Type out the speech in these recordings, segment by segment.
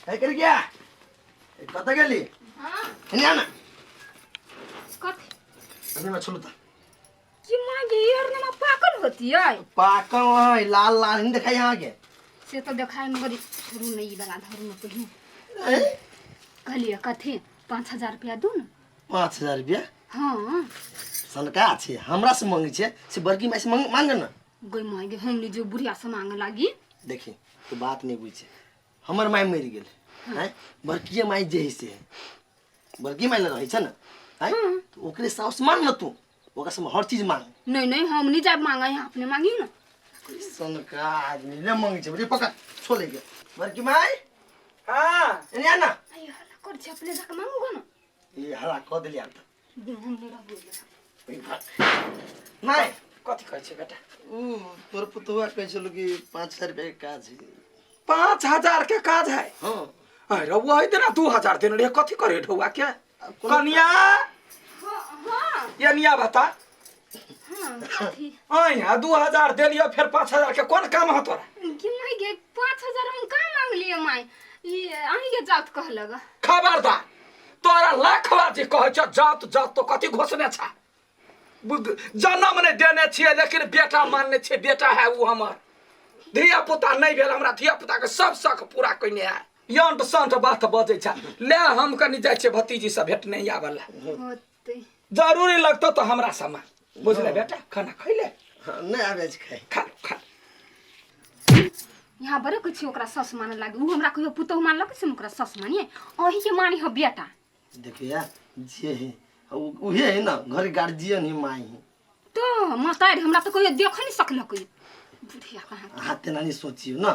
है कर गया कतऽ गेली? हाँ। एने आ ना। कथी? एने ना, छोड़ू तऽ। कि माँ गे, यार ना पाकल होती है। पाकल है, लाल लाल नहीं देखाई अहाँके? से तो देखाय, मगर छोड़ू नहीं, ई वाला धरू न पहिने। ए? कहलिए कथी, 5000 रुपया दू न। 5000 रुपया? हाँ। सनका छै, हमरा से मंगै छै से बड़की माय से मांग, मांग न। गई माँ गे, हम जो बुढ़िया से मांगे लागी। देखी, तू बात नहीं बुझ, हमर माय मरि गेल हैं, बड़किए माय जे है से है, बड़की माय लग रहै छै ने हैं, तो ओकरे साउस मांग न तू, ओकरा से हर चीज मांग। नहीं नहीं, हम नहीं जाए मांगे, यहाँ अपने मांगी ना। सनका आदमी ने मंगै छै रे, पकड़ छोले के बड़की माय। हाँ। एने आ ना। आई हल्ला कर छै, अपने जाके मांगूगा ना। ये हल्ला कऽ देली आब तऽ। हम नहीं रहबो। माय। कथी कहै छै बेटा? ऊ तोर पुतहुआ कहै छलौ कि 5000 रुपया के काज है। 5000 के काज है? हाँ। अरे वही देना 2000 देने रहे, कथी करे ढौआ के? कनिया। हाँ। ये निया बता। हाँ, कथी? आइ 2000 देलियो, फेर 5000 के कोन काम है तोरा? कि माय गे, 5000 हम कहाँ मांगलिए माय, ई अहीं के जात कहलक। खबरदार, तोरा लाख बार जे कहै छ जात जात, तो कथी घोषणे छ? जन्म नहि देने छियै लेकिन बेटा मानने छियै, बेटा है उ हमर। धिया पुता नहि भेल हमरा, धिया पुता के सब शख पूरा कयने है। यंट संट बात बजै छ। ले, हम कनि जाइ छियै भतीजी से भेटने आबऽ ला। होतै। जरूरी लगतौ तऽ हमरा समान बुझले। बेटा, खाना खैले? हाँ, नहि आबै छै खाइ। खा लो, खा लो। यहाँ बड़े कुछ ओकरा सस माने लागे, उ हमरा कहियो पुतहु मानलक से हम ओकरा सस मानिए? अही के मानी ह बेटा। देखिए जे है उहे है ना, घर गार्जियन है, माई है। तो मातारी हमरा तो कहियो देख नहीं सकलक बुढ़िया कहाँ। अहाँ तेना नहीं सोचियो ना।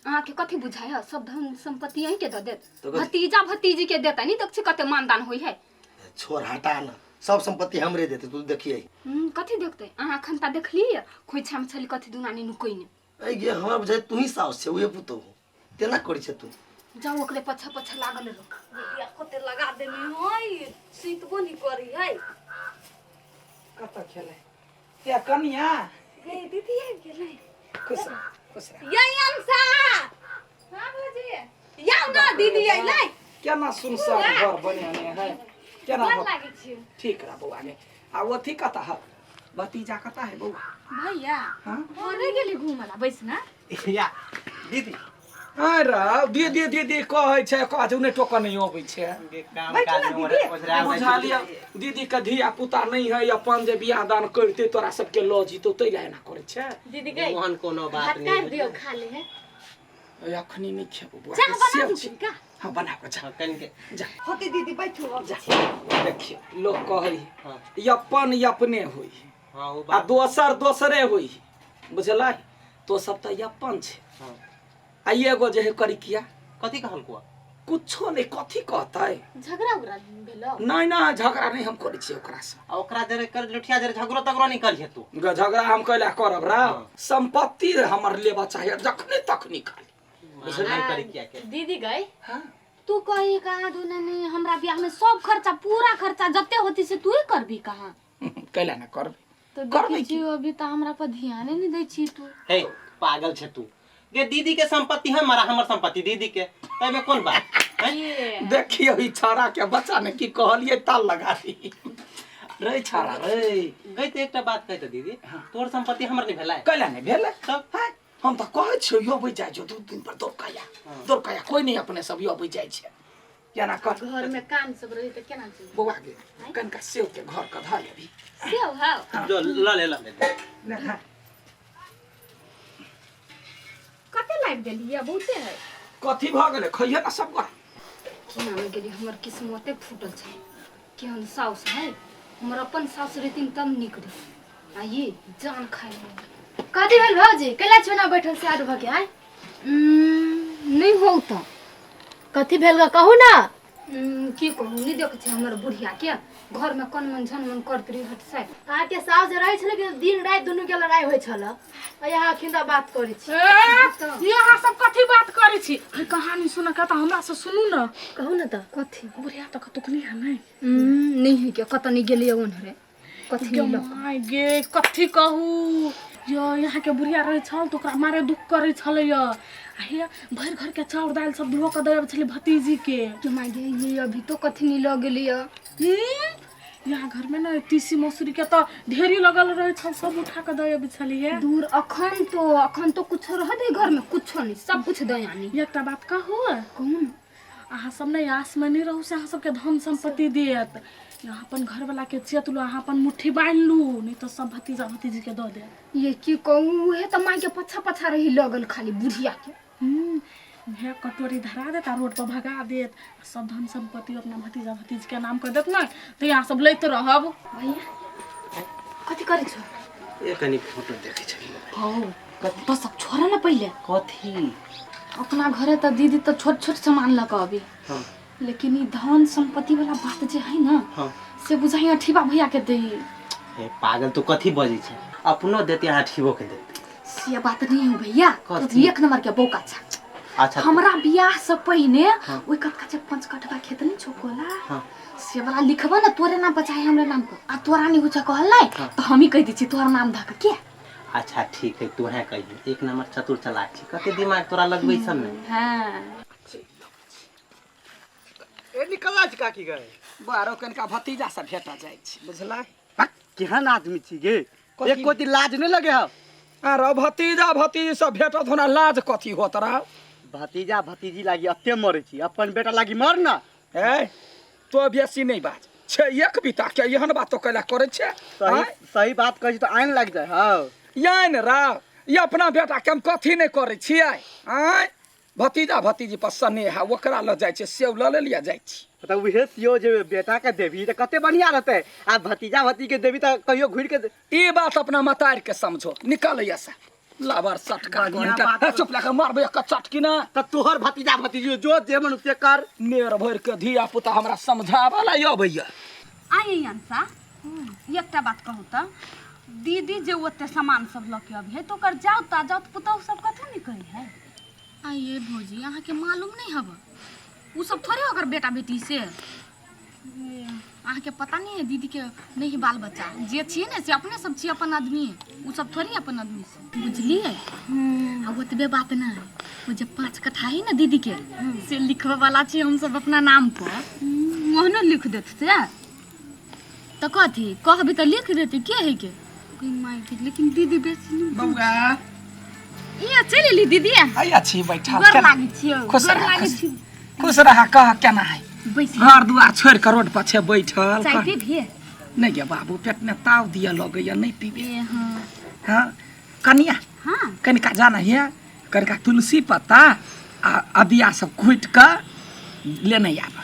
अहाँके कथी बुझाय है, सब धन संपत्ति अहीं के दऽ देत? तो कथी? भतीजा भतीजी के देता नहीं, देखছি कते मानदान होइ है। छोड़, हटा ना, सब संपत्ति हमरे देते, तू देखिए। कथी देखते? अहाँ अखन ता देखलियै खोइछा में छली कथी दुनानी नुकैने। ऐ गे, हमरा बुझाय तू ही साउस छै, उहे पुतहु, तेना करै छै तू। जाओ, ओकरे पछा पछा लागल रहो। बुढ़िया कते लगा देनी है, सुतबो नहीं करी है। कतऽ खेलै या कनिया? गे दीदी, आबि गेलै। खुश रह, खुश रह। ये अंशा। हाँ भौजी। याउ ना, दीदी अइलै। केना सुनसान घर बनेने है, केना गोर घर? लागै छी। ठीक रह बौआ गे। आ अथी कतऽ है, भतीजा कतऽ है बौआ? भैया। हाँ। घरे गेली घूमला, बैस ना। या दीदी। अरे दीदी दीदी कहै छै, काज नहि टोकऽ नहि अबै छै। के काम बैठू काज ना में दीदी। ओझरा जाइ बुझलियै छी। दीदी के धिया पुता नहि है अपन, जे बियाह दान करते तोरा सबके लऽ जीतौ, ताहि लए एना करै छै। दीदी गई। ओहन कोनो बात भात नहि। काटि दियौ, खा ले है। अखनी नहि खेबौ बौआ। चाह बना सेब दू छै। का? हाँ, बना कऽ जा। हाँ, कनिके। जा। होती दीदी, बैठू अब। जा, देखियौ, लोक कहै हाँ। अपन अपने होइ हाँ, ओ आ बात। दोसर दोसरे होइ, बुझलै? तो सब तऽ अपन छै। हाँ। आ एगो जे है करिकिया। कथी कहलको? कुछो नहि, कथी कहतै? झगड़ा उगड़ा भेलो? नहि नहि, झगड़ा नहि हम करै छियै ओकरासँ। आ ओकरा जरे कर लुठिया जरे झगड़ो तगड़ो नहीं करिहे तू। झगड़ा हम कैला करब रा? हाँ। संपत्ति हमर लेबा चाहिए जखने तखनी खाली। बुझलै करिकिया के? दीदी गई। हाँ। तू कही कहाँ दुने नहीं, हमरा बियाह में सब खर्चा, पूरा खर्चा जते होती से तू ही करबी कहाँ? कैला ना करबै? तो करबै। देखै छी, अभी तो हमरा पर ध्यान नहीं दै छी तू। हे, पागल छे तू गे? दीदी के संपत्ति हमर, हमर संपत्ति दीदी के, एमे कोन बात हैं? देखियौ, ई छौड़ा के बच्चा ने की कहलियै, ताल लगा दी रे छौड़ा रे। गई तऽ एकटा बात कहि तऽ दीदी, तोर संपत्ति हमर नहीं भेलै? कैला नहि भेलै? तब? हैं? हम तऽ कहै छियौ, यो अबै जाइ जो 2 दिन पर, दौड़ कया दौड़ कया, कोइ नहि, अपने सब यो अबै जाइ छै, केना कर। घर में काम सब रही तऽ केना जेबै? बौआ गे, कनिका सेव के घर के धऽ लेबी। सेव हौ। जो ल ले, ल ले। ले खा। कते लाबि देलियै, बहुते है। कथी भऽ गेलै? खैहे ने सब गोरा। की नाम गेली, हमर किस्मते फूटल छै। केहन साउस है हमर, अपन साउस रहतीन तब नीक रहे, आ ये जान खाय लागल। कथी भेल भौजी, कैला छुना बैठल से आडू भके आय? नहि हो तऽ। कथी भेल ग, कहू ना। की कहू, नहि देखै छै हमर बुढ़िया के घर में कन मन झन मन करत रही, हट साइड। अहाँके साउस जे रहै छलै कि दिन राति दुनू के लड़ाई होइ छल, आ यहाँ अखिन तऽ बात करै छी। ए, यहाँ सब कथी बात करै छी? अरे कहानी सुन के तऽ हमरा से सुनू ने। कहू ने तऽ। कथी? बुढ़िया तऽ कतौ नहि है नहि? नहि है के, कतऽ नहि गेलियै ओन्हरे, कथी गे नहि लऽ। माय गे, कथी कहू, यो यहाँ के बुढ़िया रहै छल तऽ ओकरा मारे दुख करै छलै य आ हे भरि घर के चाउर दालि सब धो कऽ दऽ आबै छलै भतीजी के। के माय गे, ये अभी तो कथी नहीं लग गेली है। यहाँ घर में ने तीसी मसूरी के तऽ ढेरी लगल रहै छल, सब उठा कऽ दऽ आबै छलियै। दूर अखन तो कुछ रह दे घर में, कुछो नहीं, सब कुछ दयानी। एकटा बात कहू? कौन? अहाँ सब ने आस में नहीं रहू से अहाँ सबके धन संपत्ति देत। यहाँ अपन घरवाला के चेत लू, अहाँ अपन मुट्ठी बान्हि लू, नहीं तो सब भतीजा भतीजी के दऽ देत। ये की कहूँ, उहे तो माई के पछा पछा रही लगल खाली बुढ़िया के। हे कटोरी धरा देत आ रोड पर भगा देत, आ सब धन संपत्ति अपना भतीजा भतीजी के नाम कर देत ना, तऽ यहाँ सब लैत रहब। भैया, कथी करै छौ? ए कनी फोटो देखै छलियै। हौ, तो सब छोड़ ना पहिले। कथी? अपना घरे तऽ दीदी तऽ छोट छोट सामान लऽ कऽ अबी। हाँ। लेकिन ई धन संपत्ति वाला बात जे है ना, से बुझाइ अठीबा भैया के दे। ए पागल, तू कथी बजै छै? अपनो देते, अठीबो के देते। से बात नहीं हो भैया। कथी? तू एक नंबर के बौका छा। अच्छा। हमरा बियाह से पहिने ओइ कतका जे 5 कटवा खेत नहीं छोकोला, से वाला लिखबा ना तोरे नाम पर चाहे हमरा नाम पर, आ तोरा नहीं कुछ कहल नहीं तो हम ही कह दै छी तोहर नाम धक के। अच्छा ठीक है, तू है कहियो, एक नंबर चतुर चलाक छी, कते दिमाग तोरा लगबै सब ने। हाँ। ए निकला छी काकी गए। बारो कनिका भतीजा से भेटा जाइ छी, बुझलै? केहन आदमी छी गे? कथी? एको दिन लाज नहीं लगे हौ? अरे भतीजा भतीजी सब भेटत होना, लाज कथी होत रहा? भतीजा भतीजी लागी अते मरे छी, अपन बेटा लागी मर ना। ए तो बेसी नहीं बाज छै, एक बिता के एहन बात तो कैला करै छै? सही। आँय? सही बात कहै छी तऽ आनि लागि जाइ हौ। यानि राव, ई अपना बेटा के हम कथी नहीं करै छियै? आँय, भतीजा भतीजी पर स्नेह है, ओकरा लऽ जाइ छै, सेव लऽ लेलियै, जाइ छी। तऽ उहे सियो जे बेटा के देबही तऽ कते बढ़िया रहतै, आ भतीजा भतीजी के देबही तऽ कहियो घुरि के ई बात अपना मतार के समझो, निकल से लाबर सटका। बढ़िया गोंटा। बात। हे, चुप लगा, मारबै एक चटकी ना। तऽ तोहर भतीजा भतीजी जो जे मन से कर। नेर भरि के धिया पुता हमरा समझाबऽ ला अबैया। आइ अंसा, एकटा बात कहू तऽ, दीदी जे ओते सामान सब लऽ के अभी है तऽ ओकर जाउ ता जाउ पुतहु सब कथी नहीं कही है? आइए भौजी, अहाँके मालूम नहीं हब, उ सब थोड़े ओकर बेटा बेटी से अहाँके पता नहीं है। दीदी के नहीं बाल बच्चा जे छियै ने, से अपने सब छियै अपन आदमी, उ सब थोड़ी अपन आदमी से, बुझलियै? आ ओतबे बात नहीं, ओ जे 5 कट्ठा है ना दीदी के, से लिखबे वाला छी हम सब अपना नाम पर। ओहनो लिख देत से? तऽ कथी कहबी तऽ लिख देती, के है के। माय के, लेकिन दीदी बेसी नहीं। बौआ। इहाँ चलि एली दीदी। आइया छी बैठल। गोर केना? लागै छियौ। खुश गोर रह, लागै खुश। छी। खुश रह, कह केना है? बैस। घर दुआर छोड़ि कऽ रोड पर छै बैठल। चाय कह। पीबिए? नहि गे बाबू, पेट में ताव दिया लगैया, नहीं पीबे। ए हाँ। हाँ कनिया। हाँ। कनिका जाना है, कनिका तुलसी पत्ता आ अदिया सब कुटि कऽ लेने आब।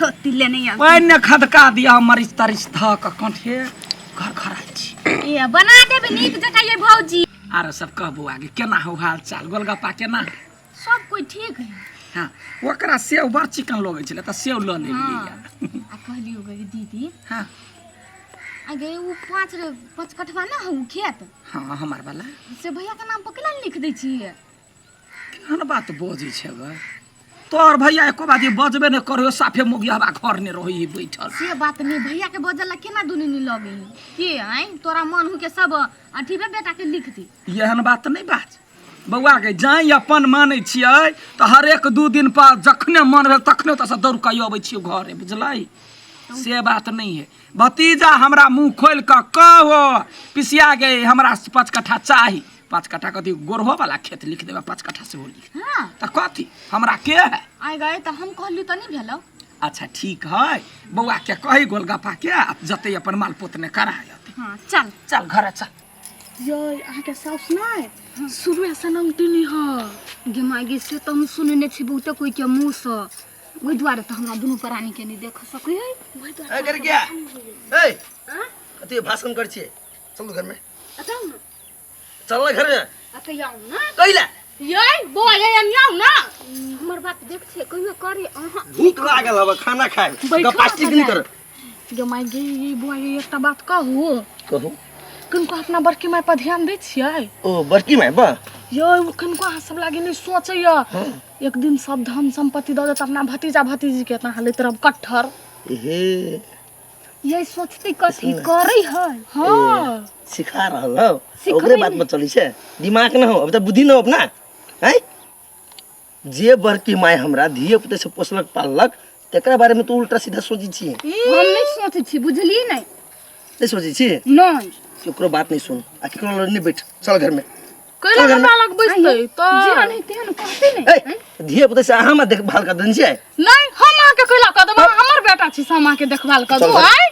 होती लेने आब। पानि खदका दिया, मरीच तरीच धऽ कऽ कंठे घर घर आयल छी। ए बना देबे नीक जकाँ ये भौजी। आरो सब कह बौआ गे, केना हो हाल चाल, गोलगप्पा केना? सब कोई ठीक है। हाँ, ओकरा सेव बड़ चिकन लगै छलै तऽ सेव लऽ लेलियै। आ कहलियो गे दीदी। हाँ। आ गे उ 5 कट्ठवा ना हौ खेत? हाँ, हमर वाला। से भैया के नाम पर केना लिख दै छियै? केहन बात बजै छै गे तोहर भैया? एको बात बजबे नहि करियो, साफे मुगियाबा घर नहि रहै बैठल। से बात नहीं, भैया के बजला केना दुनी नहीं लगे के आइ तोरा मन हो के सब अठीबे बेटा के लिख दी। एहन बात नहि बाज बौआ के, जाई अपन मानै छियै तऽ हरेक 2 दिन पर जखने मन भेल तखने ओतऽसँ दौड़ कऽ अबै छियै घरे, बुझलै? से बात नहीं है भतीजा, हमरा मुँह खोलि कऽ कहो, पिसिया गे, हमरा 5 कट्ठा चाही। 5 कट्ठा कथी, गोरहो वाला खेत लिख देबै, 5 कट्ठा सेहो लिख। हाँ। तऽ कथी हमरा के है? आइ गए तऽ हम कहलियो तऽ नहीं भेलौ। अच्छा ठीक है, बौआ के कही गोलगप्पा के, आ जते अपन माल पोतने करा अतै। हाँ चल। चल घरे चल। यै, अहाँके साउस नहि शुरुए से नमटीनी ह? गे माय गे, से तऽ हम सुनने छी बहुते कोई के मुँहसँ, ओहि दुआरे तऽ हमरा दुनू प्राणी के नहीं देख सकै है। ए कर गया, ए कथी भाषण कर छियै? चल घर में। अच्छा ने। चल ना घर में। अच्छा आउ ना। कैला? यै बौआ, यै आउ ना। हमर बात देख छियै कहियो करे अहाँ। भूख लागल हब, खाना खाए। बैठो। गपास्टिक नहीं कर। गे माय गे, ई बौआ यै, एकटा बात कहू? कहू। किनको अपना बड़की माय पर ध्यान दै छियै? ओ बड़की माय बा। यै, ओ किनको अहाँ सब लागे नहीं सोचैया, एक दिन सब धन संपत्ति दऽ देत अपना भतीजा भतीजी के, तऽ अहाँ लैत रहब कट्ठर। हे ये सोचते कथी करै है। हाँ सिखा रहल हो। सिखबै ओकरे बात में चलै छै, दिमाग न हो अब तऽ, बुद्धि न हो अपना हैं। जे बड़की माय हमरा धिये पुते से पोसलक पाललक, तेकरा बारे में तू उल्टा सीधा सोचै छी? हम नहीं सोचै छी, बुझलियै नहीं? नहीं सोचै छी। नहीं। केकरो बात नहीं सुन आ केकरो लग नहीं बैठ, चल घर में। कैला हमरा लग बैसतै तऽ? जेहन है तेहन कहते नहीं। ए, धिये पुते से अहाँ हमरा देखभाल कर देने छियै? नहीं, हम अहाँके कैला कऽ देब? अहाँ हमर बेटा छी से हम अहाँके देखभाल कऽ चल दू? घर। आय।